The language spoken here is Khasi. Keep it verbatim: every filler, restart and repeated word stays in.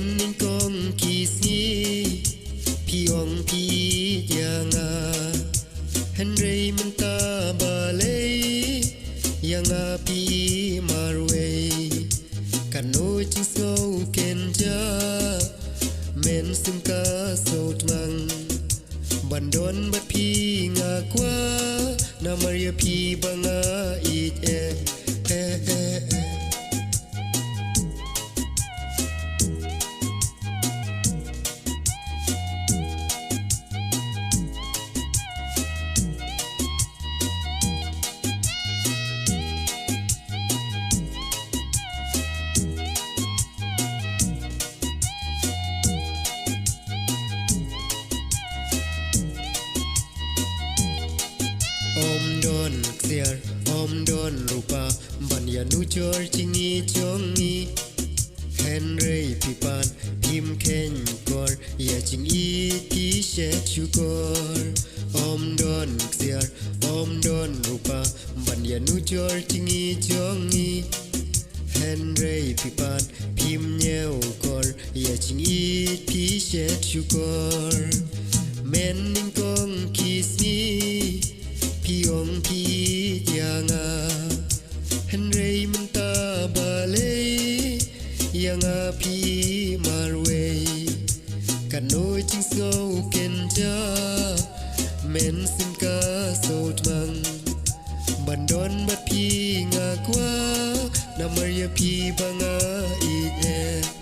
Nyngkong ki sngi phi ong phi ïeit ïa nga, hynrei mynta balei ïa nga phi marwei. Katno jingsngew kynja, mynsiem ka sngewtmang ban don bad phi nga kwah, namar ïa phi ba nga ïeit eh, eh, eh, eh. Ym don ksiar, ym don rupa ban ïanujor jingïeit jong ngi. Hynrei phi pat phim kheiñ kor ïa jingïeit, phi shet shukor. Ym don ksiar, ym don rupa ban ïanujor jingïeit jong ngi. Hynrei phi pat phim ñiew kor ïa jingïeit, phi shet shukor. Mynnyngkong ki sngi phi ong phi ïeit ïa nga, hynrei mynta balei ïa nga phi marwei. Katno jingsngew kynja, mynsiem ka sngewtmang ban don bad phi nga kwah, namar ïa phi ba nga ïeit eh.